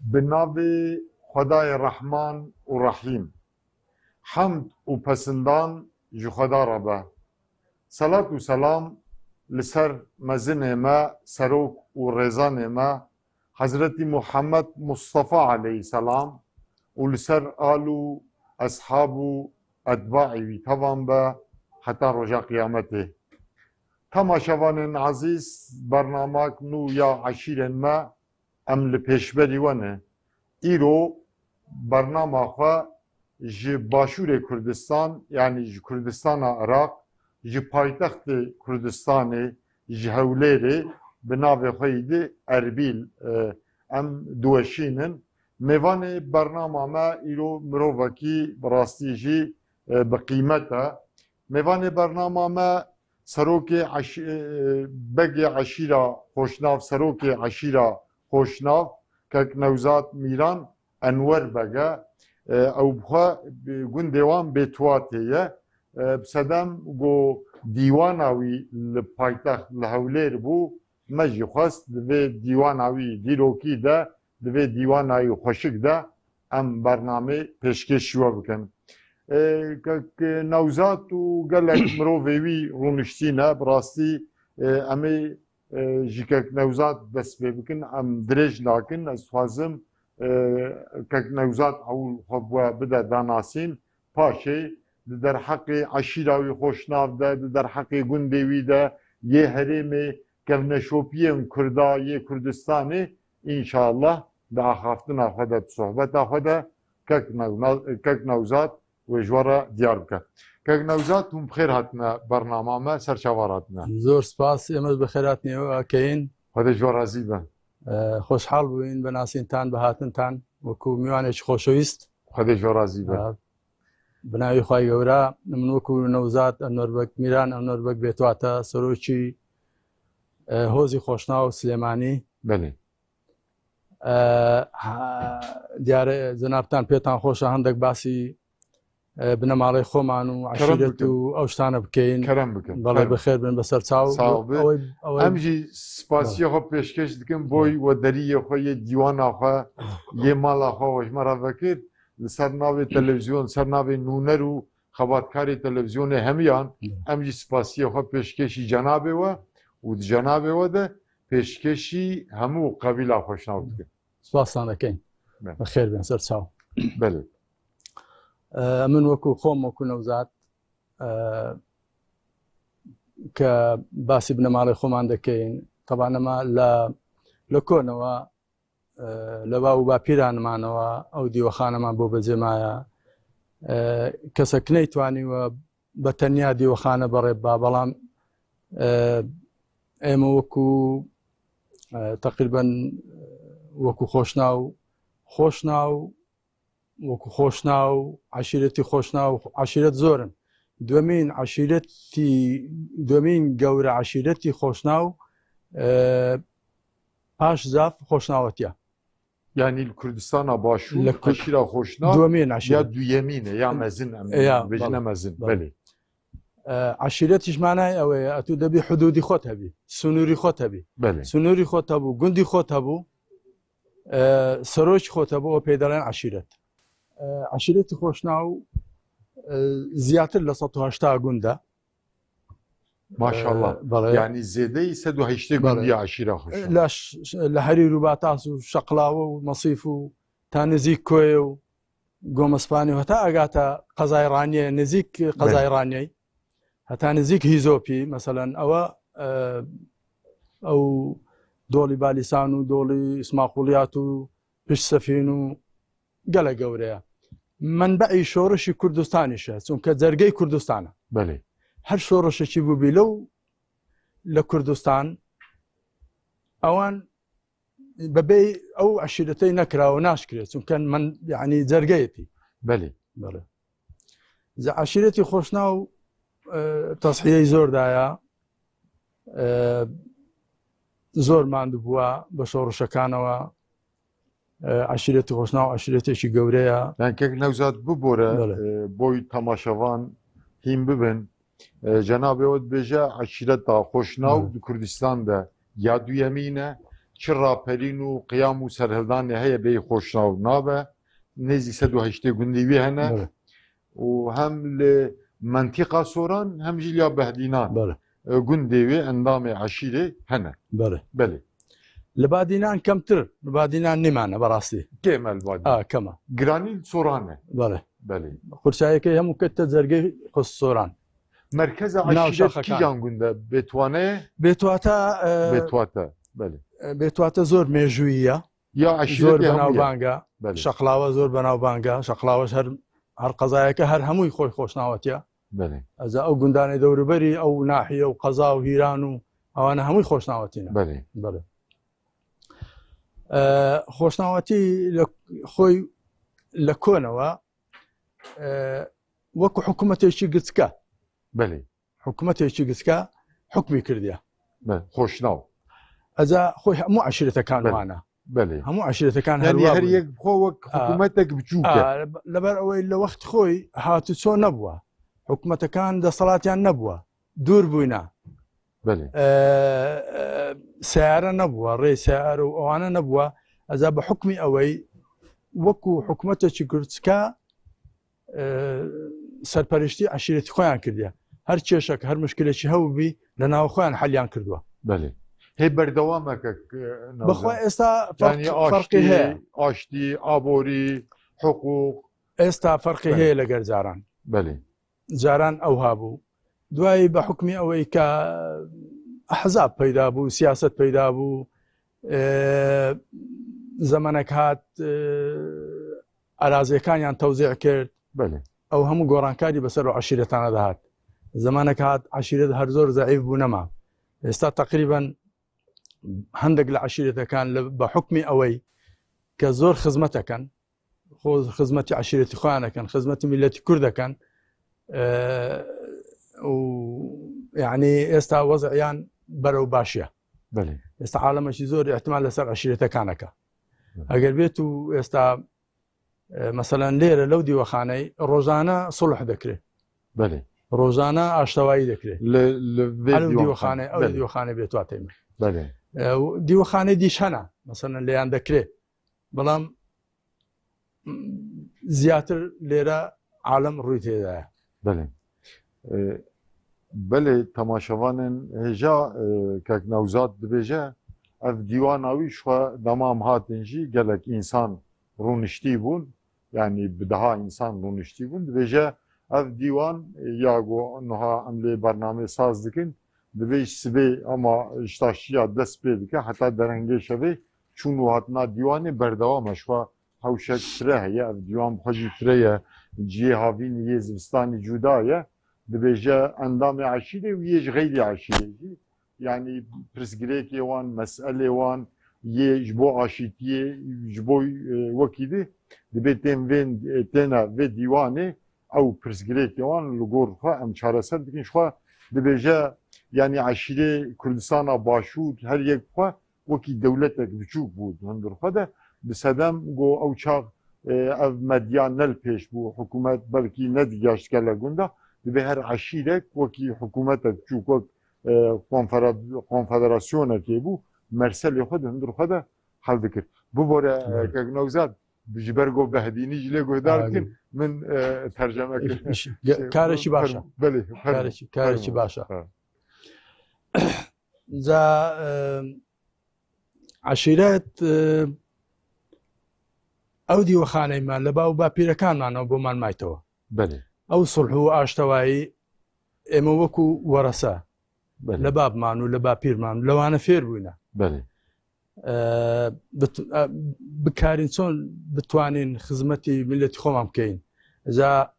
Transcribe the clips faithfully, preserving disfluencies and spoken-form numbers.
Bi navê Xwedayê Rehman û Rehîm. Hemd û pesindan ji Xweda re be. Selat û selam li ser mezinê me, serok û rêzanê me, Hezretî Muhammed Mustafa aleyhisselam û li ser al û eshab û etbaî wî tevan be heta roja qiyametê. Temaşevanên ezîz, bernamak nû ya eşîrên me, em li pêşberî we ne. Îro bernama xwe ji Başûrê Kurdistan, yanî ji Kurdistana Iraq, ji paytextê Kurdistanê, ji Hewlêrê, bi navê xwe yî di Erbîl, e, em diweşînin. Mêvanê bernama me îro mirovekî bi rastî jî, e, bi qîmet e. Mêvanê bernama me serokê eş-, e, begê eşîra Xoşnav, serokê eşîra Xoşnav, Kek Newzat Mîran Enwer Beg e. E, ew bi xwe bi gundê wan Bêtuwatê ye. E, bi sedem ku dîwana wî li paytext li Hewlêr bû, me jî xwest di vê dîwana wî dîrokî de, di vê dîwana wî xweşik de em bernamê pêşkêşî we bikin. E, Kek Newzat û gelek mirovê wî rûniştîne, bi rastî, e, em ê, e, ji Kek Newzat dest pê bikin, em dirêj nakin. Ez dixwazim, e, Kek Newzat ewil xwe bi we bide danasîn, paşê di derheqê eşîra wî Xoşnav de, di derheqê gundê wî de, yê herêmê, kevneşopiyên Kurda yê Kurdistanê, înşallah di axaftina xwe de, di sohbeta xwe de Kek Newna-, Kek Newzat wê ji we re diyar bike. Kek Newzat, hûn bi xêr hatine bernama me, ser çavan hatine. Zor spas, ême bi xêr hatinê we keyin. Xwedê ji we razî be. E, xweşhal bûyîn bi nasîntan, bi hatintan, wekû mîwanekî xoşewîst. Xwedê ji we razî be. E, bi navê Xwedê Gewra, min wekû Newzat Enwerbek Mîran, Enwerbek Bêtwate, serokî, e, Hozî Xoşnaw Silêmanî. Belê. E, ha, diyare cenabtan pêtan xweş e, hindek basî, e, binemalê xweman û Kerem eşîret bikin. Û ew ştane bikeyin. Kerem bikin. Belê, kerem. Bi xêr bin, bi ser çaw. Sağ ol. Ewê, ewê Em jî spasiya xwe pêşkêş dikin boy Belê. Wedariyê xwe yê dîwana xwe, yê mala xwe we ji me re vekir. Li ser navê televizyon, ser navê nûner û xebatkarê televîzyonê hemiyan, Hı. em jî spasiyê xwe pêşkêşî cenabê we û di cenabê we de pêşkêşî hemû qebîla Xoşnaw dikin. Spastan dikin. Be. Bi xêr bin, ser çaw. Belê. E, min wekû xwe, wekû Newzat, e, ke basî binemalê xweman dikin. Teban ema le, le konewa e, لە باو و باپیرانمانەوە ئەو دیوەخانەمان بۆ بەجێ مایە. ئە، کەسەک نەیتوانی و بە تەنیا دیوەخانە بەڕێ ببا، بەڵام، ئە، ئێمە وەکو، ئە، تەقریبەن وەکو خۆشناو، خۆشناو، وەکو خۆشناو، عەشیرەتی خۆشناو، عەشیرەت زۆرن. دومین عەشیرەتی، دومین گەورە عەشیرەتی خۆشناو، ئە، پاش زاف خۆشناوەتیە. یانی لە کوردستانا باشوور، لە کورد-، عەشیرا خۆشناو دومین عەشیرەت. یا دویەمینە، یا مەزن، ئەم یا، بێژنە بەڵێ، مەزن، بەڵێ. بەڵێ. ئە، عەشیرەتیش مانای ئەوەیە، ئەتو دەبی حدودی خۆت هەبی، سنووری خۆت هەبی. بەڵێ. سنووری خۆت هەبوو، گوندی خۆت هەبوو، ئە، سەرۆکی خۆت هەبوو، ئەوە پێی دەڵێن عەشیرەت. ئە، عەشیرەتی خۆشناو، ئە، زیاتر لە سەد و هەشتا گوندە. ماشاءالله. ئە، بەڵێ. یعنی زێدەی سەد و هەشتێ بەڵێ. گوندی عەشیرا خۆشناو. لە ش-، لە هەریر و باتاس و شەقلاوە و مەسیف و تا نزیک کۆیە و گۆمەسپانی و هەتا ئەگاتە قەزای ڕانیە، نزیک قەزای بەڵێ. ڕانیەی، هەتا نزیک هیزۆپی، مەسەلەن ئەوە، ئە، ئەو دۆڵی بالیسان و دۆڵی ئیسماقوڵیات و پشت سەفین و گەلە گەورەیە. منبعی شۆڕشی کوردستانیشە، چونکە جەرگەی کوردستانە. بەڵێ. هەر شۆڕشێکی بووبی لەو، لە کوردستان، ئەوان بەبێ ئەو عەشیرەتەی نەکراوە ناشکرێت، چونکە من، یعنی، جەرگەیەتی. بەڵێ. بەڵێ. جا عەشیرەتی خۆشناو، ئە، تەسحیەی زۆر دایە، ئە، زۆر ماندوو بووە بە شۆڕشەکانەوە. ئە، عەشیرەتی خۆشناو عەشیرەتێکی گەورەیە. یان کەک نەوزاد ببۆرە، بەڵێ. ئە، بۆی تەماشەوان هین ببن. ئە، جەنابێ وت بێژە عەشیرەتا خۆشناو بەڵێ. Di Kurdistan de ya duyemîn e, çi raperîn û qiyam û serhildanê heye bêyî Xoşnaw nabe. Nêzî sed û heştê gundî wî hene. Belê. Û hem li mentîqa Soran hem jî li ya Behdînan. Belê. E, gundê wê endamê eşîrê hene. Belê. Belê. Li Badînan kemtir, li Badînan nîmane berastî. Kêm e li Badînan. A, kema. Giranî li Soran e. Belê. Belê. Xurçayekê hemû kete zergê xwe Soran. Merkeza Nav eşîret şaxekan. Kîjan gund e? Bêtwane? Bêtwate, e, Bêtwate, belê. E, Bêtwate zor mêjûyî ye. Ya eşîretê hemû ye. Zor benavbang e. Belê. Şeqlawe zor benavbang e. Şeqlawe her, her qezayeke her hemûyî xwe Xoşnawetiye. Belê. Ez ew gundanê dewruberî, ew nahiye û qeza û hîran û ewana hemûyî Xoşnawetî ne. Belê. Belê. E, Xoşnawetî li xwe li konewe, e, wekû hikûmetê çi giçke. Belê. Hikûmetê çi giçke hikmî kirdiye. Belê. Xoşnaw. Ez a xwe hemû eşîretekan Belê. Wana. Belê. Hemû eşîretekan Yanî herwa her bûn. Yek bi xwe wek A. Hikûmetek biçûk e. A, li ber ew ê li wext xwe hatûço nebûwe. Hikûmetekan desthilatiyan nebûwe. Dûr bûyne. Belê. E, e, seyare nebûwe, rê seyare û ewane nebûwe. Ez a bi hukmî ewey wekû hikûmetê çi giçke, e, serperiştî eşîretî xwe yan kirdiye. Her kêşek, her muşkilekî hebûbî, li nav xwe yan hel yan kirdiwe. Belê. Hê berdewameke, e, Bi xwe êsta ferq-, Yanî ferqê aştî, heye. Aştî, aborî, hiqûq. Êsta ferqê Belê. Heye li gel caran. Belê. Caran ew habû. Duayî bi hukmî ew ê ke ehzab peyda bû, siyaset peyda bû. E, zemanek hat, e, eraziyekaniyan tewzî kir. Belê. Ew hemû gorankarî bi ser o eşîretana de hat. Zemanek hat, eşîret her zor zeîf bû nema. Êsta teqrîben hindek li eşîretekan li, bi hukmî ewey ke zor xizmetekan, xwe xizmetî eşîretî xwe yan ekan, xizmetî miletî Kurd ekan, e, û yanî êsta wez'iyan berew baş e. Belê. Êsta alemekî zor îhtimal li ser eşîretekan eke. Belê. Eger bêt û êsta, e, meselen lêre lew dîwexaney rojane sulh dekirê. Belê. Rojane aştewayî dekirê. Li, li vê Elo dîwan dîwexane, xane. Ew Belê. Dîwexane bêt watê min. Belê. E, û dîwexane dîş hene, meselen lêyan dekirê. Belam, m, ziyatir lêre alem rûy tê de ye. Belê. E, belê, temaşevanên hêja, e, kek Newzad dibêje, ev dîwana wî ji xwe dema em hatin jî gelek însan rûniştî bûn, yanî bi deha însan rûniştî bûn. Dibêje, ev dîwan, e, ya ku niha em lê bernameyê saz dikin, divê ji sibê ema ji taşiya dest pê bike heta derengê şevê çûn û hatina dîwanê berdewam e. Ji xwe hewşek fire heye, ev dîwan bi xwe jî fire ye, cihê havînê yê zivistanê cuda ye. Dibêje endamê eşîrê û yê ji xeyrî eşîrê jî, yanî pirsgirêkê wan, meselê wan yê ji bo aşîtiyê, ji bo, e, wekî dî, dibê tên vê, e, têne vê dîwanê ew pirsgirêkê wan li gor xwe em çareser dikin. Ji xwe dibêje, yanî eşîrê Kurdistana Başûr her yek bi xwe wekî dewletek biçûk bû di hundir xwe de. Bi sedem ku ew çax, e, ev medya ne li pêş bû, hikûmet belkî nedigeşt gele gunda, dibê her eşîrek wekî hikûmetek biçûk, wek, e, konfera-, konfederasyonekê bû, merselê xwe di hundir xwe de hev dikir. Bibore, e, Belê. Kek Newzad, ji ber ku Behdînî jî lê guhdar Ha, dikin, belê. Min, e, terceme kir. Iş, iş, ge-, Şey, karekî baş e. ferm-, belê, ferm-, Karekî, karekî ferm-, baş e. ha. Ca, e, eşîret, e, ew dîwexaneyê me li bav û bapîrekanman ew boman maytewe. Belê. Ew sulh û aştewayî ême wekû werese Belê. Li babman û li bapîrman li wane fêr bûyne. Belê. E, bit-, e, bikarîn çon bitwanîn xizmetî miletî xweman bikeyin. Ca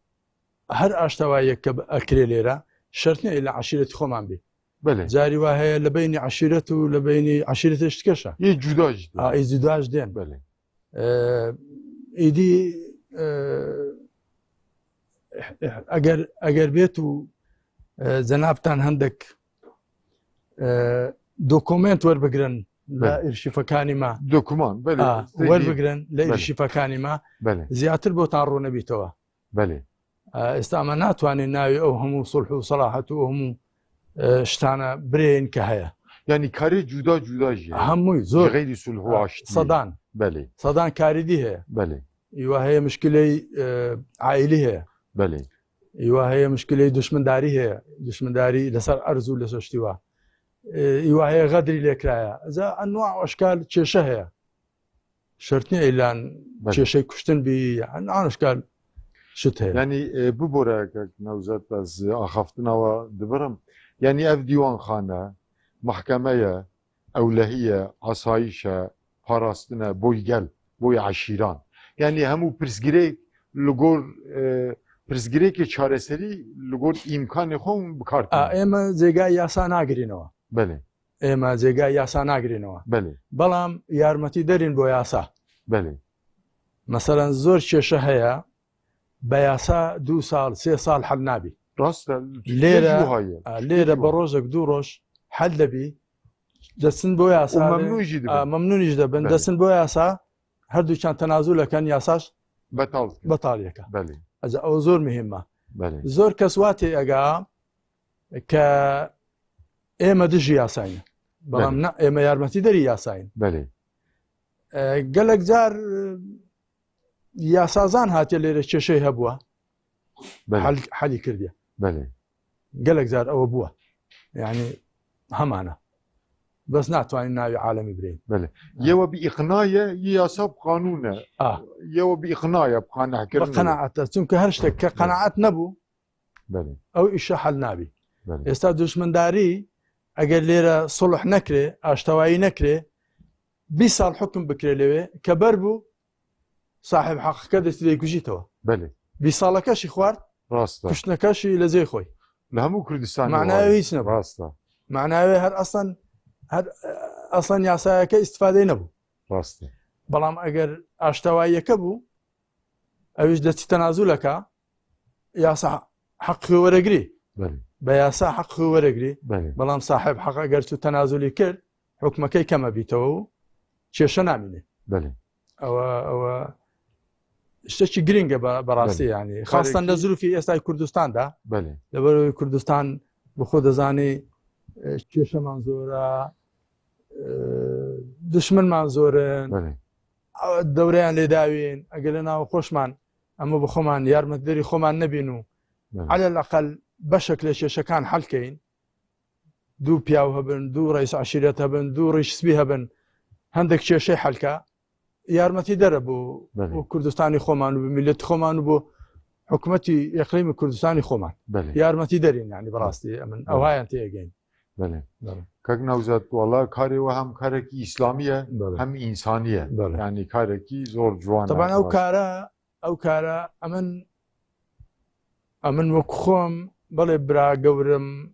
her aştewayiyek ke bi-, ekirê lêre, şert niye îlla eşîretî xweman bî. Belê. Carî wa heye li beynî eşîret û li beynî eşîretê ji dikeş e. Yê cuda jî A, tên. Ê cuda jî tên. Belê. E, êdî, e, eger, eger bêt û, e, cenabtan hindek, e, dokument werbigirin li Belê. Îrşîfekanî me. Dokuman, belê. A, Sê werbigirin li Belê. Îrşîfekanî me. Belê. Ziyadtir botan rûnebîtewe. Belê. E, êsta me natwanî navê ew hemû sulh û selahet û ew hemû, e, ştane birêyin ke heye. Yanî karê cuda cuda jî heye. Hemû zor. Ji xeyrî sulh û aştiyê. Sedan. Belê. Sedan karî dî heye. Belê. Îwa heye mişkiley, e, aîlî heye. Belê. Îwa heye mişkiley duşmindarî heye. Duşmindarî li ser erz û li ser ştî wa. E, îwa heye xedrî lê kiraya. Za enwa eşkal kêşe heye. Şert niye îlan Belê. Kêşey kuştin bî, yani an eşkal şit heye. Yanî, e, bibore kek Newzat, ez axaftina we dibirim. Yanî ev dîwanxane, mehkeme ye, ewlehî ye, asayîş e, parastin e, boy gel, boy eşîran. Yanî hemû pirsgirêk li gor, e, pirsgirêkê çareserî li gor îmkanê xwe hûn bi kar A, tînin. Ême cêga yasa nagirînewe. Belê. Ême cêga yasa nagirînewe. Belê. Belam yarmetîderîn bo yasa. Belê. Meselen zor kêşe heye, be yasa du sal, sê sal hel nabî. Rast e, Lêre, Tirkiye jî wiha ye. A, Tirkiye lêre jî be wiha ye. Rojek du roj hel debî. Destin bo yasa. Û memnûn jî dibin. A, memnûn jî dibin. Belê. Destin bo yasa, her du çend tenazul eken, yasaş Betal dikin. Betal yeke. Belê. Eza o zor muhim e. Belê. Zor kes watê ega ke ême dijî yasayîn. Belam Belê. Ne, ême yarmetîderî yasayîn. Belê. E, gelek car, e, yasazan hatiye lêre kêşey hebûa. Belê. Hel, helî kirdiye. Belê. Gelek car ew bûa. Yani hemane. Bes natwanî navê alemî bireyî. Belê. Ha. Yewe bi îqna ye, yê yasa bi qanûn e. A. Yewe bi îqna ye, bi qanehkirin Bi e. Qenaet e. Çünkü her ştek ke Belê. Qenaet nebû, Belê. Ew îşe hel nabî. Belê. Êsta duşmindarî, eger lêre sulh nekirê, aştewayî nekirê, bîst sal hukm bikirê lê wê, ke ber bû, sahib heqike destî vê kujîtewe. Belê. Bîst saleke şî xwar, Rast e. Kuştineke şî li cê xwe. Li hemû Kurdistanê Manayê wayê. Wî hiç nebû. Rast e. Manayê wê her aslan, her, e, aslan yasayeke îstifadeyê nebû. Rast e. Belam eger aştewayiyeke bû, Ew ji destî tenazuleka yasa heq xwe weregirî. Belê. Be yasa heq xwe weregirî. Belê. Belam sahib heq eger tu tenazulî kir, hukmekey keme bîtewe û kêşe namîne. Belê. Ewa, ewa, işte çi giring e be, berastî Belê. Yani. Xastan Kareki- de zirûfî êsta Kurdistan de. Belê. Li ber Kurdistan bi xwe dizanî, e, kêşeman zor e, e, dişminman zor in. Belê. Dewreyan lê dawîn, eger li nav xweşman, em bi xweman yarmetderî xweman nebîn û Belê. Alel eqel beşek lê kêşekan hel keyin. Du piyaw hebin, du reis eşîret hebin, du rîş spî hebin, hendek kêşey helke, yarmetî der e bo, Belê. Bo Kurdistanî xweman û bo milletî xweman û bo hikûmetî îqlîmî Kurdistanî xweman. Belê. Yarmetî derîn yani bi rastî emin Belê. Ew hayan tê egeyn. Belê. Belê. Kak Newzat, wala karê we hem karekî îslamî ye, Belê. Hem însanî ye. Belê. Yani karekî zor ciwan e. Taban ew kara, ew kara emin, emin wek xwem, belê bira gewrim,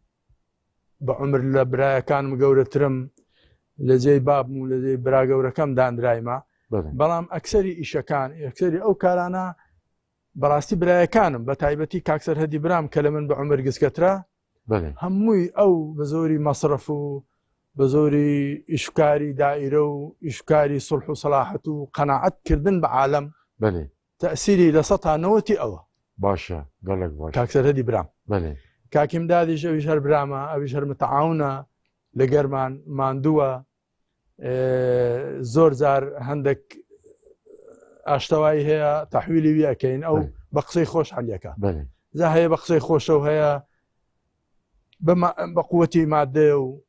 bi umir li birayekan min gewretir im, li cey bab min û li cey bira gewrekem dandirayma. Belê. Belam ekserî îşekan, ekserî ew karana bi rastî birayekan im, bi taybetî Kak Serhedî biram ke li min bi umir gizketir e. Belê. Hemûyî ew bi zorî mesref û bi zorî îşkarî daîre û îşkarî sulh û selahet û qenaet kirdin bi alem. Belê. Tesîrî li seta newetî ew e. Baş e, gelek baş. Kak Serhedî biram. Belê. Kak Îmdadî jî, ew jî her bira me, ew jî her miteawin e, li german mandu e. Ee, zor car hendek aştewayî heye, tehwîlî wî ekeyin. Ew Belê. Bi qisey xweş heliyeke. Belê. Za heye bi qisey xweş ew heye, bi ma-, bi quwetî madde û,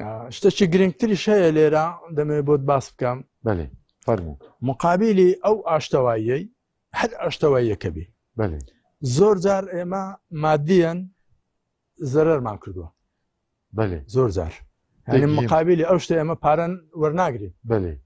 a, işte çi girîngtir îş heye lêra, demê bot bas bikem. Belê, fermo. Muqabîlî ew aştewayiyê, her aştewayiyeke bî. Belê. Zor car ême maddiyen zererman kirdo. Belê. Zor car. Yani Têgihîn. Muqabîlî ew işte ême paren wernagirîn. Belê.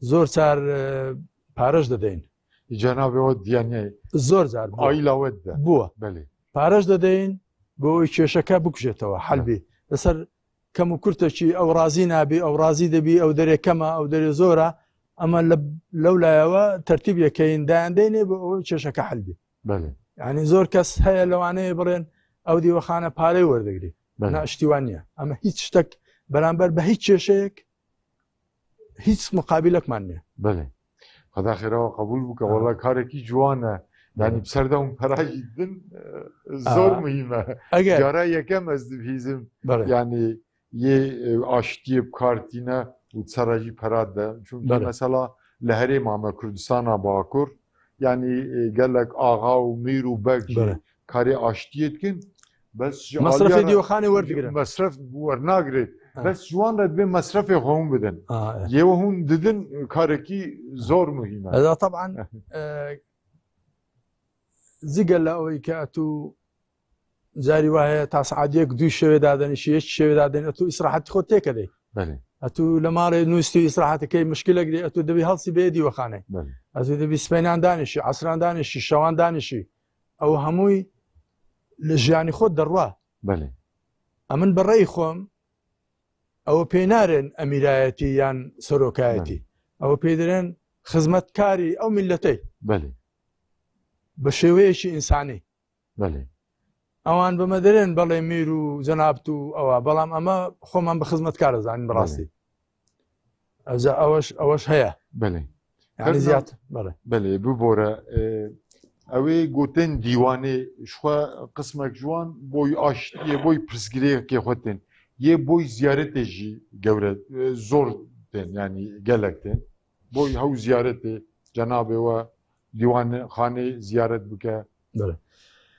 Zor car, e, paraj dedeyin. Cenabê we diyane Zor car bû. Aîla we de. Bû. Belê. Paraj dedeyin, bo wî kêşeke bikujêtewe, helbî. Belê. Li ser kem û kurtekî ew razî nabî, ew razî dibî, ew derê kem e, ew derê zor e. Ema li, lewlaya we tertîb yekeyin dayan deynê bo ew kêşeke helbî. Belê. Yani zor kes heye lewaneyê birên, ew dî wexane parey werdigirî. Belê. Na iştî wan niye. Ema hiç ştek beramber bi hiç kêşeyek, hiç muqabîlekman niye. Belê. Xweda xêra we qebûl bike. Amin. Wala karekî ciwan e. Yani Belê. Bi ser de hûn pera jî didin, e, zor Aa. Muhîm e. Eger Cara yekem ez dibihîzim. Belê. Yani yê, e, aştiyê bi kar tîne û di ser re jî pera dide. Çunkî Belê. mesela li herêma me Kurdistana Bakur, yanî, e, gelek axa û mîr û beg jî Belê. karê aştiyê dikin. Bes ji Mesrefê alîya re dîwexanê werdigirin. mesref wernagirêt. Ha. Bes ji wan re dibê mesrefê xwe hûn bidin. Ha, evet. Yê we hûn didin karekî zor muhîm e. Eza taban, e, zî gela ew ke etû carî wa heye ta saet yek dû şevê dadenişî, yek şevê daden, etû îsrahetî xwe têke dey. Belê. Etû li malê nûstî îsrahetî key mişkilek dey, etû dibî helsî bê dîwexanê. Belê. Etû dibî speynan danişî, esran danişî, şewan danişî. Ew hemûyî li jiyanî xwe derwa. Belê. Em in bi rey xwe, ew pê narên emîrayetî yan serokayetî. Belê. Ew pê dirên xizmetkarî ew milletê. Belê. Bi şêweyekî însanî. Belê. Ewan bi me dirên belê mîr û cenab tu ewa, belam eme xweman bi xizmetkar zanin bi Belê. rastî. Ez eweş, eweş heye. Belê. Yani Ferdinand, ziyad, belê. Belê, bibore, e, ew ê gotin dîwanê, ji xwe qismek ji wan boy aştiyê, boy pirsgirêkê xwe tên. Yê boy ziyaretê jî gewre, e, zor tên, yani gelek tên. Boy hew ziyaretê, cenabê we dîwanxanê ziyaret bike. Belê.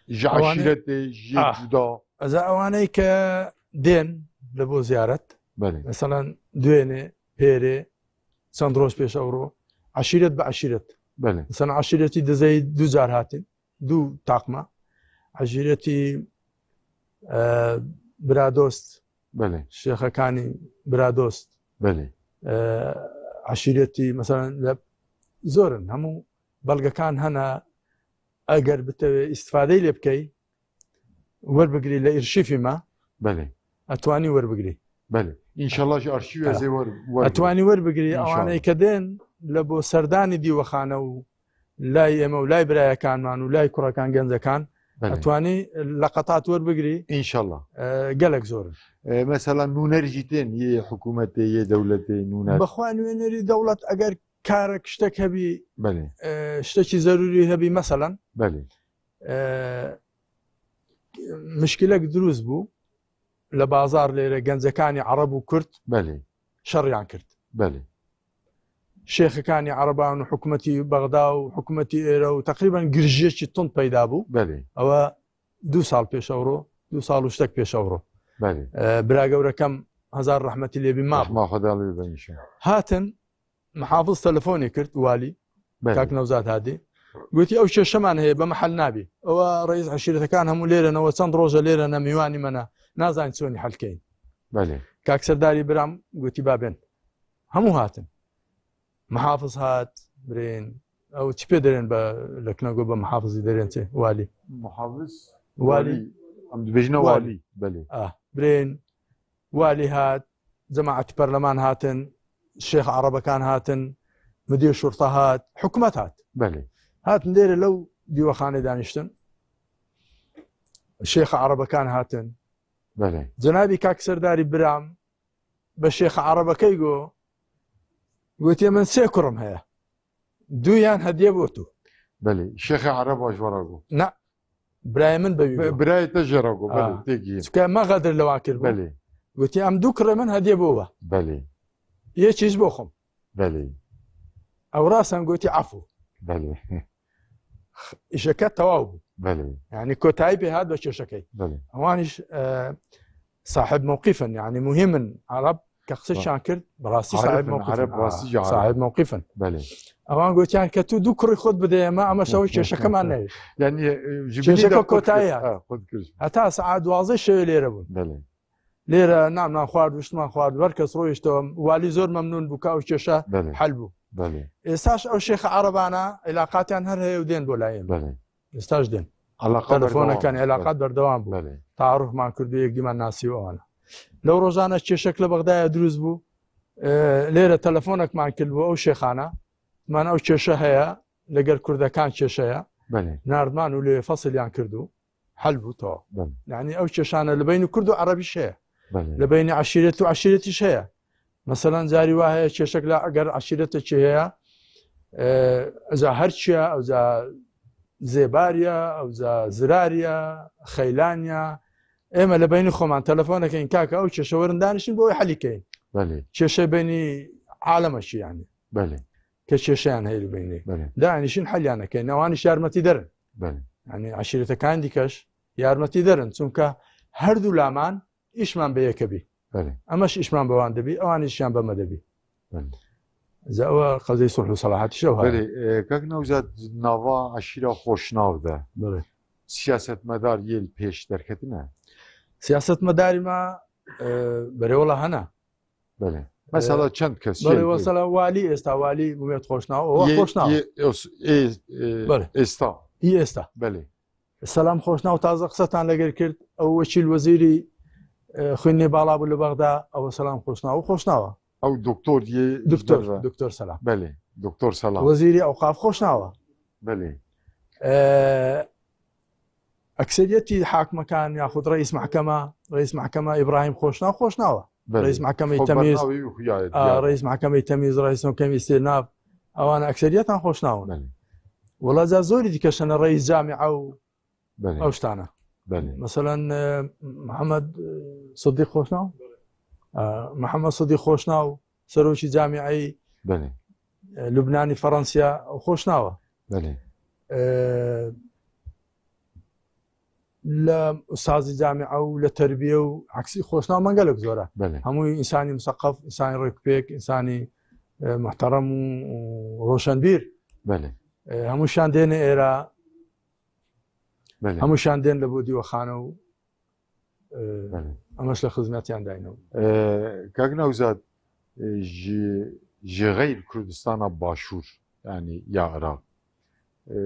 Ji Ewanê eşîretê, ji yê Ah. cuda. Ez ewanê ke dên li bo ziyaret. Belê. Mesela Duênê, Pêrê, çend roj pêş ew ro, eşîret bi eşîret. Belê. Mesela eşîretî Dizeyî du car hatin, du takma. Eşîretî, e, Biradost, Belê. Şêxekanî Biradost. Belê. E, eşîretî, mesela, le-, zor in. Hemû belgekan hene, eger bitewê îstifadeyê lê bikey, werbigirî li îrşîfî me, Belê. etwanî werbigirî. Belê. Înşallah ji arşîvê Belê. ez ê wer-, werbigirî. Etwanî werbigirî, Înşallah. ewanê ke dên li bo serdanî dîwexane û lay ême û lay birayekanman û lay kurekan gencekan, Belê. etwanî leqetat werbigirî. Înşallah. E, gelek zor in. E, mesela nûner jî tên yê hikûmetê, yê dewletê, nûner. Bi xwe nûnerî dewlet eger karek ştek hebî, Belê. e, ştekî zerûrî hebî, meselen, Belê. e, mişkilek dirûst bû. Li bazar lêre gencekanî Ereb û Kurd Belê. şerriyan kirt. Belê. Şêxikanî Ereban û hikûmetî Bexda û hikûmetî êre û teqrîben girjiyekî tund peyda bû. Belê. Ewe du sal pêş ewro, du sal û ştek pêş ewro. Belê. E, bira gewrekem hezar rehmetî lê bî mabû. Rehma Xwedê lê be înşallah. Hatin, Mihafiz telefonê kir, walî, Belê. Kak Newzat Hadî. Gotî, "Ew kêşeman heye, be mehel nabî. Ewa reîs eşîretekan hemû lêre ne, we çend roje lêre ne, mîwanî me ne. Nazanî çonî hel keyin." Belê. Kak Serdarî biram gotî, "Ba bên." Hemû hatin. Mihafiz hat, birên. Ew çi pê derên be, lekne go be mihafizî derên çi, walî. Muhafiz? Walî. Walî. Em dibêjine Walî. walî. Belê. Ah, birên. Walî hat, cemaetî perleman hatin, şêx erebekan hatin, midê şurta hat, hikûmet hat. Belê. Hatin dêrê lew dîwexanê daniştin. Şêx erebekan hatin. Belê. Cenabî Kak Serdarî biram be şêx erebekey go, gotiye, "Min sê kurim heye. Duyan hediye bo tu." Belê. Şêxê ereba ji we re got. Na, Birayê min be wî Bi-, bû. Birayê te jê re got, belê, Ha. têgihîn. Çike me xedir li wan kiribû. Belê. Gotiye, "Em du kurê min hediye bo we." Belê. Yekî ji bo xwe. Belê. Ew rasan gotî, "Efû." Belê. Îşeke tewaw bû. Belê. Yani kotayî pê hat be kêşekey. Belê. Ewan îş, e, sahib mewqif in, yani muhîm in. Ereb ke qisê Ba-, çan kir, bi rastî arif sahib in, mewqif in. Ereb rastî Ha, jî arif. Sahib mewqif in. Belê. Ewan gotiyan ke tu du kurî xwe bidê me, ama şew kêşekeman neyê. Yani, e, ji binî de Kêşeke xwe kotayî dikir. ya. Ha, xwe dikir. Heta saet duwazdeh şewê lêre bûn. Belê. Lêre namnan xward, wiştman xward, her kes royişte, walî zor memnûn bû ke ew kêşe Belê. hel bû. Belê. Êstaş ew şêxe erebana, îlaqatiyan her heye û dên bo layê min. Belê. Êstaş dên. Alaqa Telefonekan, berdewam. îlaqat Belê. berdewam bû. Belê. Taarufman kir û yekdîman nasî û ewana. Lew rojane kêşek li Bexdayê dirûst bû. E, lêre telefonekman kir bo ew şêxana. Man ew kêşe heye, li gel kurdekan kêşe ye. Belê. Nardman û lê fesilyan kir û hel bû to. Belê. Yani ew kêşane li beynî kurd û erebî heye. Belê. Li beynî eşîret û eşîretî heye. Meselan, carî wa heye kêşek la eger eşîretekî heye, e, eza herçiya, eza zêbariya, eza zirariya, xeylaniya, ئێمە لە بەینی خۆمان تەلەفۆنەکەین، کاکە ئەو کێشە وەرن دانیشین بۆ ئەوی حەلی کەین. بەێ کێشەی بەینی عالەمەکی یعنی بەێ کە کێشەیان هەیە بینی بەێ دانیشین حەلیانەکەین، ئەوانیش یارمەتی دەرن. بەێ یعنی عشیرەتەکانی دیکەش یارمەتی دەرن، چونکە هەردوو لامان ئیشمان بە یەکە بی. بەێ ئەمەش ئیشمان بەوان دەبی، ئەوانیشیان بەمە دەبی. بەێ جا ئەوە قەزەی سوڵح و سەڵاحەتیش ئەو هەیە. بەێ ئێ، کەک نەوزاد ناوا عشیرە خۆشناو دە بەێ سیاستمەدار یەل پێش دەرکەتنە. سیاستمەداری ما ئێ، بەێ وەڵا هەنە. بەێ مەسەلا چەند کەس بەێ یەل پێش؟ وەسەلا والی ئێستا والی بوومێت خۆشناو ئەوە یە- خۆشناوە. یە- ئۆس- ئێ- ئێ- بەێ ئێستا ئی ئێستا بەێ سەلام خۆشناو تازە قسەتان لەگەر کرد، ئەو وەکیل وەزیری ئێ، خوێنی باڵا بوو لە بەغدا، ئەوە سەلام خۆشناو و خۆشناوە. ئەو دکتۆر یە دکتۆر دەرە. دکتۆر سەلام بەێ دکتۆر سەلام. وەزیری ئەوقاف خۆشناوە. بەێ ئێ، ئەکسەریەتی حاکمەکان یاخود ڕئیس محکەمە، ڕئیس محکەمە ئیبراهیم خۆشناو خۆشناوە. بەێ ڕئیس محکەمەی خۆ تەمیز بەرناوی وخویایە ئا، ڕئیس محکەمەی تەمیز، ڕئیس محکەمەی ئیستێناف، ئەوانە ئەکسەریەتان خۆشناون. بەێ وەڵا جا زۆری دیکەشەنە ڕئیس جامعە و بەێ ئەو شتانە. بەێ مەسەلەن ئێ، محەممەد ئێ، سدیق خۆشناو ئا، محەممەد سدیق خۆشناو سەرۆکی جامعەی بەێ ئێ، لوبنانی فەڕەنسیا خۆشناوە. بەێ ئێ، لە ئوستازی جامعە و لە تەربیە و عەکسی خۆشناو مەنگەلێک زۆرە. بەێ هەمووی ئینسانی مسەقەف، ئینسانی ڕێکپێک، ئینسانی ئێ، محتەڕەم و و ڕۆشنبیر. بەێ ئێ، هەمووشیان دێنە ئێرە، بەێ هەمووشیان دێن لە بۆ دیوەخانە و ئێ، بەێ ئەمەش لە خزمەتیان داینەوە. ئێ، کاک نەوزاد، ئێ، ji ji xeyr Kurdistana Başûr, yanî ya Iraq, ئێ،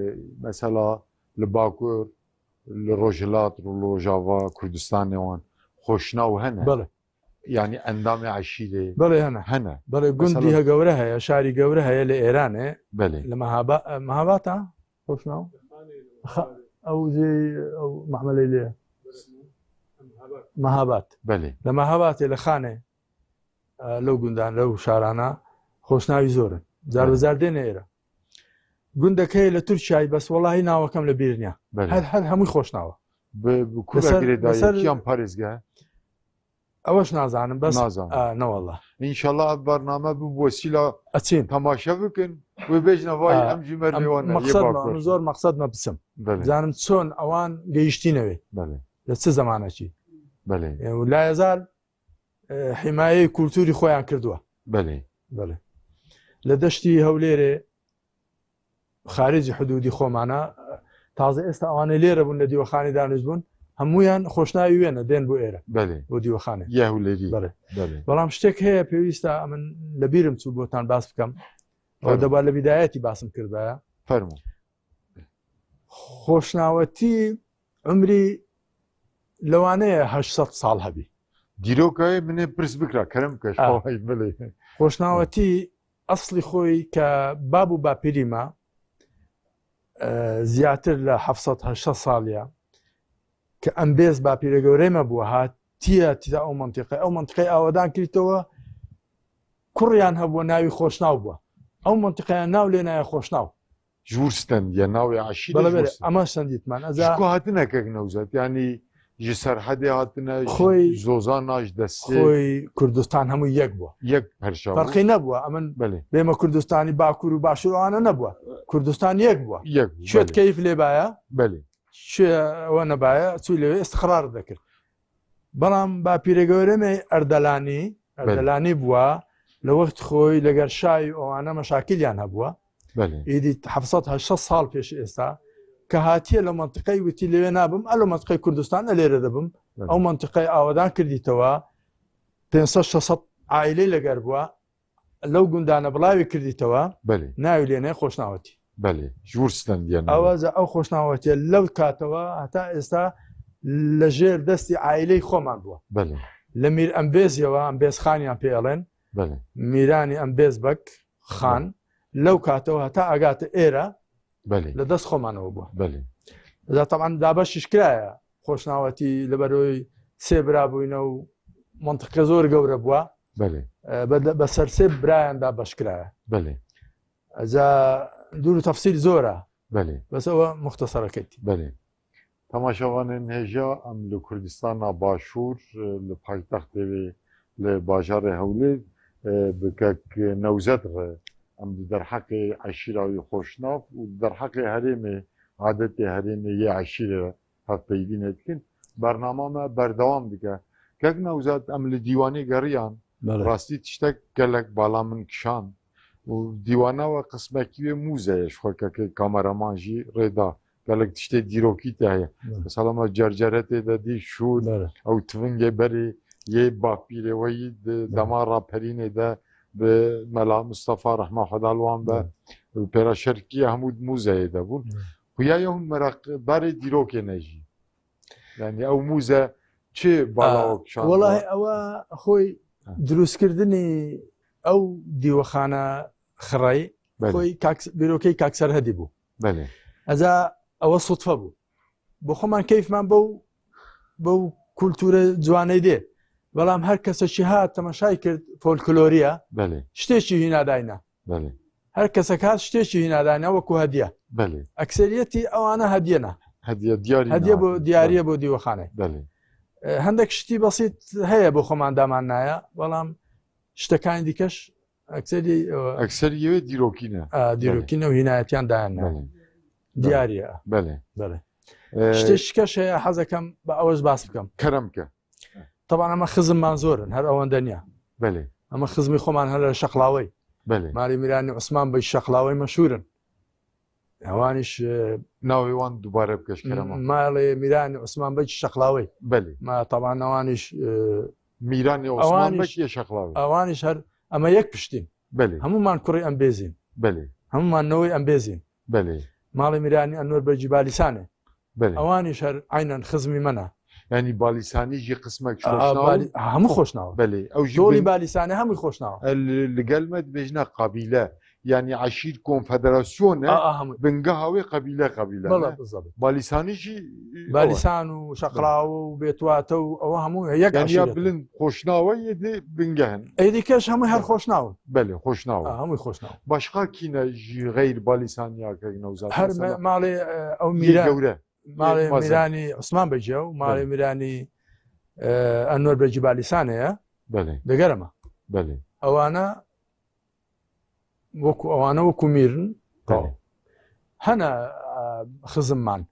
mesela li Bakur, li Rojhilat, li Rojava Kurdistanê wan xweşnaw hene. بەڵێ Yanî endamê eşîrê بەڵێ هەنە hene. بەڵێ گوندی Mesela- هە گەورە هەیە، شاری گەورە هەیە لە ئێرانێ. Belê. لە مەهابا مەهاباتە خۆشناو خە- ئەو جێ ئەو مەحمەلەی لێ مەهابات. Belê. لە مەهاباتێ لە خانێ ئە، لەو گوندان لەو شارانە خۆشناوی زۆرن. جار Belê. بەجار دێنە ئێرە. گوندەکەی لە تورکیای بەس وەڵاهی ناوەکەم لە بیر نییە. Belê. هەر هەر هەمووی خۆشناوە. Bi, bi ku لەسەر- girêdayî لەسەر- yan parêzgeh? ئەوەش نازانم بەس Nazanim. ئە، نەوەڵا. Înşallah ev bername bi wesîla ئەچین. temaşe bikin. Wê bêjne vay ئە، em jî merivê ئە، wan ne. Yê مەقسەدمە bakur. من زۆر مەقسەدمە بچم. Belê. بزانم چۆن ئەوان گەیشتینەوێ. Belê. لە چ زەمانەکی. Belê. ئێ، و لا یەزال ئێ، حیمایەی کولتوری خۆیان کردووە. Belê. بەڵێ. لە دەشتی هەولێرێ خارجی حدودی خۆمانە، تازە ئێستا ئەوانەی لێرە بوون لە دیوەخانی دانیش بوون، هەمویان خۆشناوی وێنە دێن بۆ ئێرە Belê. بۆ دیوەخانێ. Yê Hewlêrî. بەڵێ. Belê. بەڵام شتێک هەیە پێویستە ئەمن لە بیرم چوو بۆتان باس بکەم. ئەوە فەرموو. دەبا لە بیدایەتی باسم کردایە. Fermo. خۆشناوەتی عمری لەوانەیە هەشت سەد ساڵ هەبی. Dîrokayê min ê pirs bikira, kerem bike. Ah. Belê. خۆشناوەتی ئەسڵی خۆی کە باب و باپیری مە ئە، زیاتر لە حەفت سەد هەشت سەد ساڵیە کە ئەم بێز باپیرە گەورەی مە بووە هاتیە تیدا ئەو منتیقە ئەو منتیقەی ئاوەدان کردەوە. کوڕیان هەبووە ناوی خۆشناو بووە. ئەو منتیقەیە ناو لێ نایە خۆشناو. Ji wir stendiye navê eşîrê بەڵێ ji wir بەێ stendiye. ئەمە سندیتمان Ji ku hatine kek newzat, yanî ji Serhedê hatine, ji Xwey- Zozana, ji Destê, خۆی کوردستان هەموو یەک بووە. Yek perşa bû. فەرقی نەبووە ئەمن Belê. بێمە کوردستانی باکوور و باشوور ئەوانە نەبووە. کوردستان یەک بووە. Yek bû. شوێت Belê. کەیف لێ باە Belê. شوێ ئەوە نەباە چوی لەوێ استقرار دەکرد. بەڵام باپیرە گەورەمەی ئەردەلانی ئەردەلانی بووە لە وەخت خۆی لەگەر شای ئەوانە مەشاکیلیان هەبووە. Belê. ئیدی حەفت سەد هەشت سەد ساڵ پێش ئێستا کە هاتیە لە منتیقەی وتی لەوێ نابم ئە لە منتیقەی کوردستان ئە لێرە دەبم. Belê. ئەو منتیقەی ئاوەدان کردیتەوە. پێنج سەد شەش سەد عائلەی لەگەر بووە. لەو گوندانە بڵاوی کردیتەوە. Belê. ناوی لێنێ خۆشناوەتی. Belê. Ji wir stendiye. ئەوە جا ئەو خۆشناوەتیە لەو کاتەوە هەتا ئێستا لە ژێر دەستی عائلەی خۆمان بووە. Belê. لە میر ئەمبێزیەوە ئەمبێز خانیان پێڵێن. Belê. میرانی ئەمبێز بەک خان لەو کاتەوە هەتا ئاگاتە ئێرە Belê. لە دەست خۆمانەوە بووە. Belê. جا تەبعەن دابەشیش کرایە خۆشناوەتی لەبەرەوەی سێ برا بووینە و منتیقە زۆر گەورە بووە. Belê. ئە، بە بەسەر سێ برایاندا بەشکرایە. Belê. ئەجا دوور و تەفسیل زۆرە. Belê. بەس ئەوە مختصرەکەیتی. Belê. Temaşevanên hêja, em li Kurdistana Başûr, li paytextê wê, li bajarê Hewlêr, e, bi kek Newzet re em di derheqê eşîra wî xweşnav û di derheqê herêmê, adetê herêmê yê eşîrê re hevpeyvînê dikin. Bernama me berdewam dike. Kek Newzet, em li dîwanê geriyan, Belê. Rastî tiştek gelek bala min kişand. Û dîwana we qismekî wê mûze ye, ji xwe kekê kameraman jî rê da. Gelek tiştê dîrokî te heye. Belê. Mesela me cerceretê de dî şûr, Belê. Ew tivingê berê yê bapîrê we yî di Belê. Dema raperînê de bi Mela Mistefa rehma Xweda li wan be. Belê. Û pêra şerkî ye hemû di mûzeyê de bûn. Belê. Xuya ye hûn meraq berê dîrokê ne jî. Yani ew mûze çi bala A, we kişand? Welahi ewa xwe Ha. Dirûstkirdinî ew dîwexane xirey Belê. Xwe kak, bîrokey kak Serhedî bû. Belê. Eza ewa sutfe bû. Bi xweman keyfman bew, bew kulture ciwaney dê. Belam her kesekî hat temaşay kird folkloriya. Belê. Ştêşî hîna dayna. Belê. Her kesek hat ştêşî hîna dayna wekû hediye. Belê. Ekseriyetî ewana hediye ne. Hediye diyarî Hediye ne bo, hatin. Diyariye Belê. Bo dîwexanê. Belê. E, hendek ştî besît heye bo xweman daman naya. Belam ştekanî dîkeş ekserî, e, Ekserî yê wê dîrokî ne. E, dîrokî ne û hînayetiyan dayan ne. Belê. Diyariye. Belê. Belê. E, Ştê şikeş heye hezekem bi ew ez bas bikem. Kerem ke. Teban ema xizmman zor in, her ewende niya. Belê. Ema xizmî xweman hele Şeqlawey. Belê. Malê Mîranî Osman Bey Şeqlawey meşhûr in. Ewanîş, e, Navê wan dubare bike ji kerema. Malê Mîranî Osman Bey Şeqlawey. Belê. Ma teban ewanîş, e, Mîranê Osman Bey yê Şeqlawey. Ewanîş her, ema yek piştîn. Belê. Hemûman kurê Embêzîn. Belê. Hemûman newê Embêzîn. Belê. Malê Mîranî Enwer Bey Cîbalîsanê. Belê. Ewanî şer eynen xizmî me ne. Yanî Balîsanî jî qismek A, xweşnaw. Balî-, hemû xweşnaw. Belê. Ew jî Dolî bin- Balîsanê hemû xweşnaw. E, li, li gel me dibêjine qabîle. Yanî eşîr konfederasyon e. A, a, hemû. Bingeha wê qabîle qabîle Bela, ne? Bizabit. Balîsanî jî, e, Balîsan û Şeqlaw û Bêtwate û ew hemû yek Yanî ya eşîret. Bilind xweşnawe yê di bingeh in. Êdî keş hemû her xweşnaw. Belê, xweşnaw. A, hemû xweşnaw. Başqa kî ne ji xeyr Balîsaniya kek Newzat? Her me-, mesela malê, e, ew Yê Mîra-, gewre. Malê Yê mezin. Mîranî Osman Bey Cew, malê Belê. Mîranî, e, Enwer Bey Cîbalîsanê ye. Belê. Degere me. Belê. Ewana wekû, ewana wekû mîr in. Belê. Hene, e, xizimman.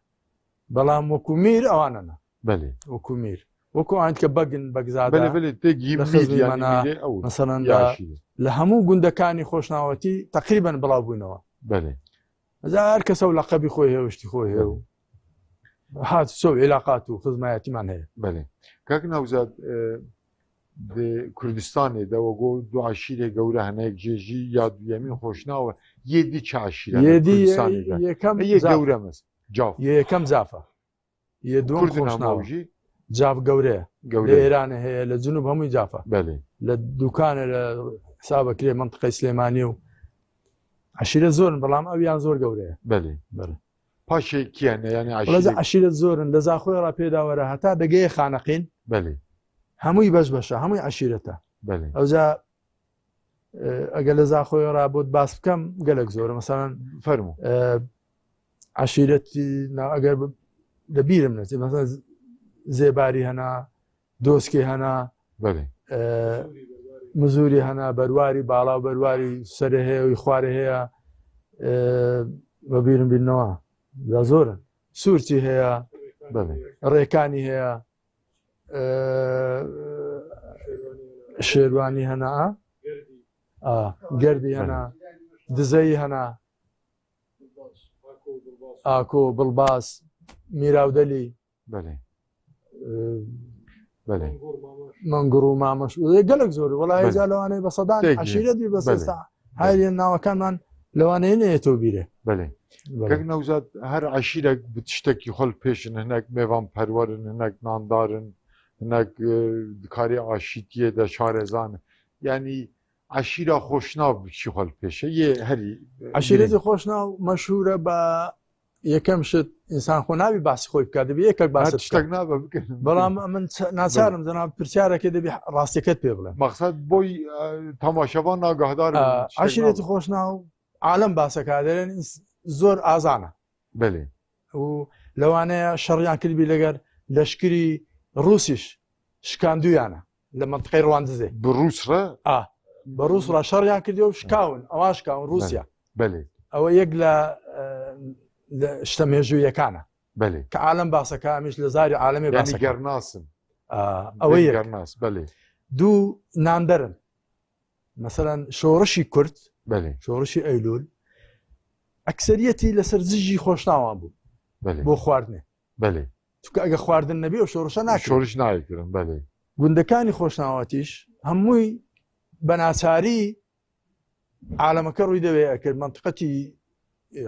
Belam wekû mîr ewana ne. Belê. Wekû mîr. Wekû an ke begin, begzada. Belê, belê, tê gî Li mîr xizmî yani mana, mîrê ew. Mesela Ya da şîrê. Li hemû gundekanî xweşnawetî teqrîben bilav bûnewe. Belê. Mesela her kes ew leqebî xwe heye, û ştî xwe heye. Belê. Hat, so, îlaqat û xizmayetîman heye. Belê. Kak Newzat, e, di Kurdistanê de we got du eşîrê gewre hene, yek jê jî ya duyemîn xweşnaw e. Yê di çi eşîre ne Yê di yê, Kurdistanê de? Yekem E, yê zaf. Gewre mes. Cav. Yê yekem zaf e. Yê duwem Kurdin xweşnaw hemû e. Jî Cav gewre ye. Gewre. Li Îranê heye, li Cinûb hemû zaf e. Belê. Li dûkanê li hesaba kirê mentiqey Silêmaniyê û eşîret zor in, belam ew yan zor gewre ye. Belê. Belê. Paşê kî hene, yani Wele ze eşîret eşîret zor in, li Zaxoyê re pê de were heta digeyê Xaneqîn. Belê. Hemûyî beş beş e, hemûyî eşîret e. Belê. Ew ze, e, eger li Zaxoyê re bot bas bikem, gelek zor e. Mesela, Fermo. e, eşîretî, na, eger bi, li bîr im neçe, mesela Z-, Zêbarî hene, Doskê hene, Belê. e, Mizûrî hene, Berwarî, Bala û Berwarî, Serê heye, wî Xwarê heye, e, ve bîrim bînewa. Ya zor in. Sûrçî heye, Belê. Rêkanî heye, e, Şêrwanî hene, a? A, Gerdî hene, Belê. Dizeyî hene, Ako, Bilbas, Mîrawdelî, Belê. e, Belê. Mengur û Mamiş. E, gelek zor. Wela Belê. Hêja lewanê be sedan Têk eşîret bî bes Belê. Esta. Belê. Her yên nawekanman lewanê ne yeto bîre. Belê. Belê. Kek Newzat, her eşîrek bi tiştekî xwe li pêş in, hinek mêvan perwer in, hinek nandar in, hinek, e, di karê aşîtiyê de şarezan in. Yani eşîra xweşnav bi çi xwe li pêş e? Yê herî, e, Eşîretî girîng. Xweşnav meşhûr e be yekem şit, însan xwe nabî behsî xwe bike, dibî yekek behsî Her bike. Tiştek nabe bikin. Belam min ç-, naçar im, Belê. Zena pirsyareke dibî rastiyeket pê bilim. Maqsed boy, e, temaşevan nagahdar bin, A, tiştek eşîretî nabe. Xweşnav alem behseka derin, ins-, zor azan e. Belê. Û لەوانەیە شەڕیان کردبی لەگەر لەشکری ڕووسیش، شکاندویانە لە منتقەی ڕواندزێ. Bi Rûs re ئا بە ڕووس ڕا شەڕیان کردی و شکاون، ئەوان شکاون، ڕووسیا. Belê. ئەوە یەک لە ئە، لە شتە مێژوویەکانە Belê. کە عالم باسەکە، ئەمیش لە زاری عالمی Yani باسەکە. gernasin. ئا، ئەوە یەک. Gernas. Belê. دوو ناندەرن. مەسەلەن شۆڕشی کورد، Belê. شۆڕشی ئەیلول، ئەکسەریەتی لەسەر زژی خۆشناوان بوو Belê. بۆ خواردنێ. Belê. چونکە ئەگە خواردن نەبی، ئەو شۆڕشە ناکرێت. Şoriş nayê kirin. Belê. گوندەکانی خۆشناوەتیش هەمووی بە ناچاری عالەمەکە ڕووی دەوێ ئەکرد، منتقەتی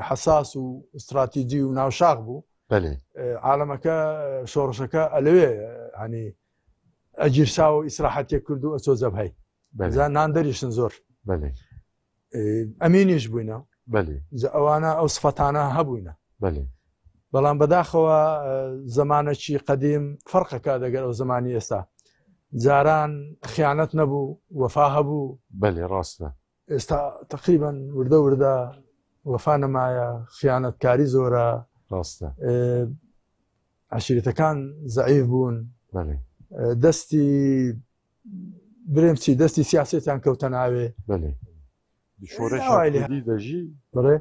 حساس و استراتیجی و ناوشاخ بوو. Belê. عالەمەکە، شۆڕشەکە ئەلەوێ، ینی ئەگیرسا و ئیسراحەتێ کرد و ئەچۆ زەبهەی. Belê. زان ناندەریشتن زۆر. Belê. ئەمینیش بووینە. Belê. ئەوانە ئەو سفەتانە هەبووینە. Belê. بەڵام بەداخەوە زەمانەکی قەدیم فەرقەکە دەگەر ئەو زەمانی ئێستا. جاران خیانەت نەبوو، وەفا هەبوو. Belê, rast e. ئێستا تەقریبەن وردە وردە وەفا نەمایە، خیانەتکاری زۆرە. Rast e. ئێ، عەشیرەتەکان زەعیف بوون. Belê. ئێ، دەستی برێم چی، دەستی سیاسەتیان کەوتە ناوێ. Belê. Di şoreşa Aile. Kurdî de jî, بەڵێ.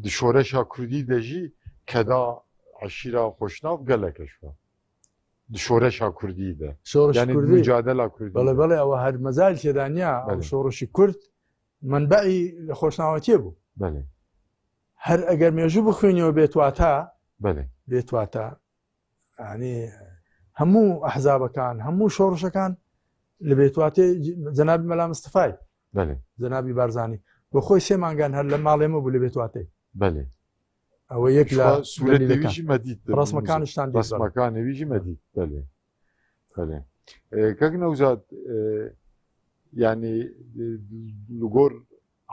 di şoreşa Kurdî de jî keda eşîra Xoşnav gelek eş e. Di şoreşa Kurdî de. شۆڕش Yani کوردی. mücadela Kurdî بەڵێ de. بەڵێ، ئەوە هەر مەزال تێدا نییە. ئەو بەڵێ. شۆڕشی کورد منبعی لە خۆشناوەتیە بوو. Belê. هەر ئەگەر مێژوو بخوێنیەوە بێتواتە، Belê. بێتواتە، یعنی هەموو ئەحزابەکان، هەموو شۆڕشەکان لە بێتواتێ جەنابی مەلا مستەفای، Belê. جەنابی بارزانی، بۆ خۆی سێ مانگان هەر لە ماڵێ مە بوو لە بێتواتێ. Belê. ئەوە یەک لە Şuwa sûretê wî دەلیلەکان. jî me dît. ڕسمەکانشتان دیت. Resmekanê wî jî me dît. Belê. Belê. E, Kek Newzad, e, yani, e, li gor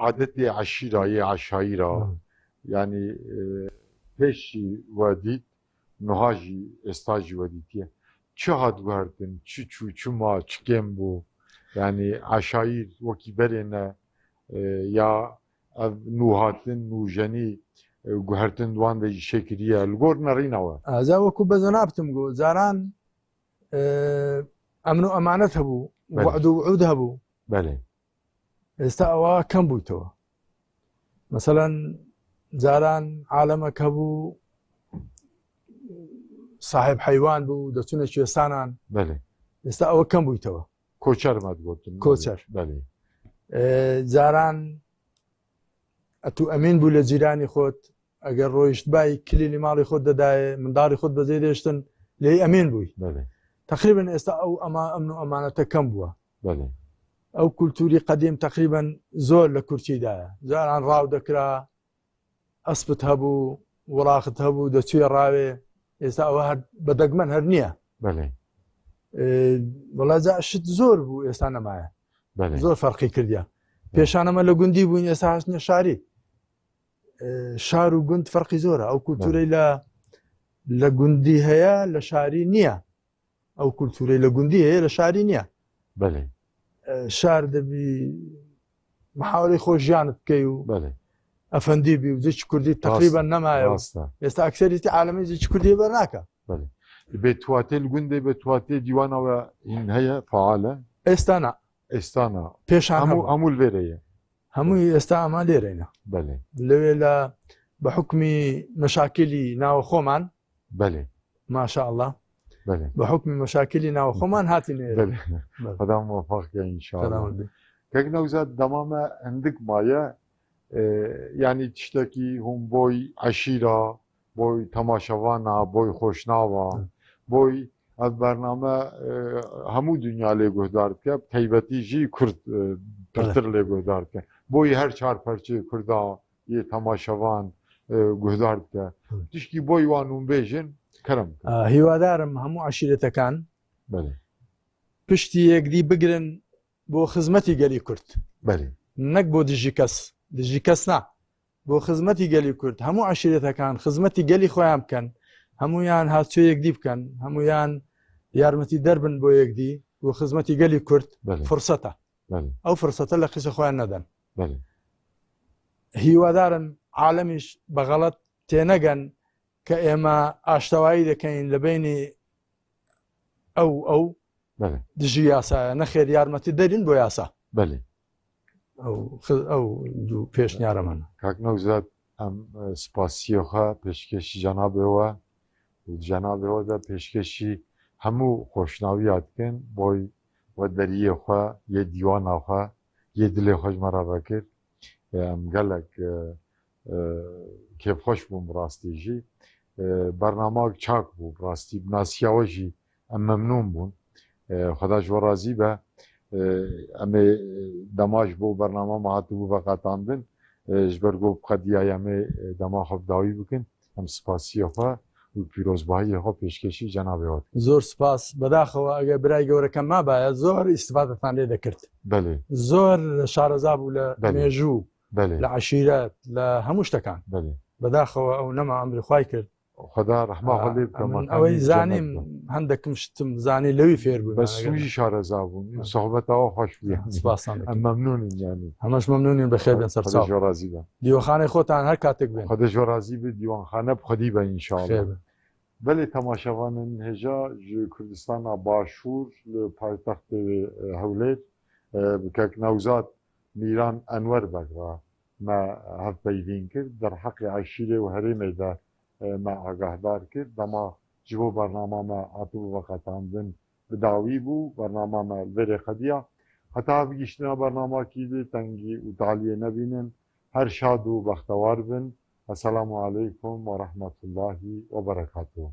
adetê eşîra yê eşayîra, Hı. yani, e, pêş jî we dît, niha jî êsta jî we dîtiye. Çi hat guhertin, çi çû, çi ma, çi kêm bû? Yani eşayîr wekî berê ne, e, ya ev nû hatin, nû jenî, e, guhertin di wan de jî çêkiriye. Li gor nerîna we. ئازا وەکو بە جەنابتم گو، جاران ئێ، ئەمن و ئەمانەت هەبوو، بەڵێ. وەعد و وعود هەبوو. بەڵێ. ئێستا ئەوە کەم بوویتەوە. مەسەلەن جاران عالەمەک هەبوو، ساحب حەیوان بوو، دەچوونە کوێستانان. بەڵێ. ئێستا ئەوە کەم بوویتەوە. کۆچەر مە دگوتن. کۆچەر. بەڵێ. ئێ، جاران ئەتو ئەمین بوو لە جیرانی خۆت، ئەگەر ڕۆیشت بای کلیلی ماڵی خۆت دەدایێ، منداڵی خۆت بەجێ دێشتن، لێی ئەمین بووی. بەڵێ. تقریبا ئێستا ئەو ئەما-، ئەمن و ئەمانەتە کەم بووە. بەڵێ. ئەو کولتوری قەدیم تقریبا زۆر لە کورتیدایە. جاران ڕاو دەکرا، ئەسپت هەبوو، وڵاخت هەبوو، دەچوویە ڕاوێ. ئێستا ئەوە هەر بە دەگمەن هەر نییە. بەڵێ. ئێ، وەڵا جا شت زۆر بوو، ئێستا نەمایە. بەڵێ. زۆر فەرقی کردیا. پێشانەمە لە گوندی بووین، ئێستا هاتنە شاری. ئێ، شار و گوند فەرقی زۆرە. ئەو کولتورەی لە، لە گوندی هەیە، لە شاری نییە. ئەو کولتورەی لە گوندی هەیە، لە شاری نییە. بەڵێ. ئێ، شار دەبی محاوەی خۆ ژیانت بکەی و بەڵێ. ئەفەندی بی و جێ کوردی تقریبا نەمایە و ڕاستە. ئێستا ئەکسەریتی عالەمی جێ کوردی بەر ناکە. بەڵێ. بێ تواتێ لە گوندێ بێ تواتێ دیوانەوە هین هەیە فعالە؟ ئێستا نا. ئێستا نا. پێشان هەموو، هەبوو. هەموو لێرەیە. هەمووی ئێستا ئەمە لێرەینە. بەڵێ. لەوێ لە بە حکمی مەشاکلی ناوە خۆمان، بەڵێ. ماشاءالله، بەڵێ. بە حکمی مەشاکلی ناوە خۆمان هاتینێ. بەڵێ. بەڵێ. خدا موفق کە انشاءالله. سلامت بی. کەک نەوزاد دەمامە هەندێک مایە، ئێ، یعنی تشتێکی هون بۆی عەشیرە، بۆی تەماشەوانە، بۆی خۆشناوە، Hı. بۆی ئەڤ بەرنامە، ئێ، هەموو دنیا لێ گوهدار بکە، تایبەتی ژی کورد، ئێ، پرتر لێ گوهدار بکە. بۆی هەر چار پەرچەی کوردا یێ تەماشەوان، ئێ، گوهدار بکە. Hı. تشکی بۆی وان هون بێژن، کەرم بکە. ئا، هیوادارم هەموو عەشیرەتەکان بەڵێ. پشتی یەکدی بگرن بۆ خزمەتی گەلی کورد. بەڵێ. نەک بۆ دژی کەس، دژی کەس نا، بۆ خزمەتی گەلی کورد. هەموو عەشیرەتەکان خزمەتی گەلی خۆیان بکەن، هەموویان هاتووی یەکدی بکەن، هەموویان یارمەتی دەربن بۆ یەکدی، بۆ خزمەتی گەلی کورد. بەڵێ. فرسەتە. بەڵێ. ئەو فرسەتە لە قیسە خۆیان نەدەن. بەڵێ. هیوادارم عالەمیش بەغەڵەت تێنەگەن، کە ئێمە ئاشتەوایی دەکەین لە بینی ئەو ئەو بەێ دژی یاسایە، نەخێر یارمەتی دەرین بۆ یاسا. بەێ ئەو خ- ئەو دوو پێشنیارەمان. کاک نەوزاد، ئەم ئە، سپاسیەخوا پێشکەشی جەنابێوە و جەنابێوە دە پێشکەشی هەموو خۆشناویە دکن بۆی و دەریەخوا یە دیواناخوا یە دلێ خۆش مەرەبە کرد. ئەم گەلک ئە، ئە، کێفخۆش بووم ڕاستی ژی. ئە، بەرنامەک چاک بوو ڕاستی بناسیاوە ژی ئەم مەمنون بوون. ئە، خدا ji we razî be. ئە، ئەمێ دەماش بۆ بەرنامە مە هاتبوو بە قاتandin. ئە، ji ber go bi qediyayê em ê dema xwe bi dawî bikin. Em spasiya xwe û pîrozbahiyê xwe pêşkêşî cenabê we dikin. زۆر سپاس. بەداخەوە ئەگەر برای گەورەکەم مابایە زۆر ئیستفادەتان لێ دەکرد. Belê, زۆر شارەزا بوو لە بەێ. مێژوو، belê, لە عەشیرەت، لە هەموو شتەکان. belê. بەداخەوە ئەو نەما ئەمری خوای کرد. Xweda rehma xwe lê bike. من mekanî ئەوەی cennet زانیم be. هەندێکم شتم زانی لەوی فێر بووی. Bes wî jî şareza bûn. Sohbeta we xweş bû. سپاسان Em دەکەم. memnûn in yanî. هەمەش مەمنونین بەخێر بێن سەر Xwedê چاو. ji we razî be. دیوەخانەی خۆتان هەر کاتێک بێن. Xwedê ji we razî be, dîwanxane bi xwedî be înşallah. خێر بێن. Belê temaşevanên hêja ji Kurdistana Başûr li paytextê, e, Hewlêr, e, bi kek Newzad Mîran Enwer Beg re me hevpeyvîn kir. Derheqê eşîrê û herêmê de, e, me agahdar kir. Dema ji bo bernama me hatibû veqetandin bi dawî bû. Bernama me li vêrê qediya. Heta bigihîştina bernamekî dî tengî û taliyê nebînin. Her şad û bextewar bin. Esselamu aleykum ve rahmetullahi ve berekatuhu.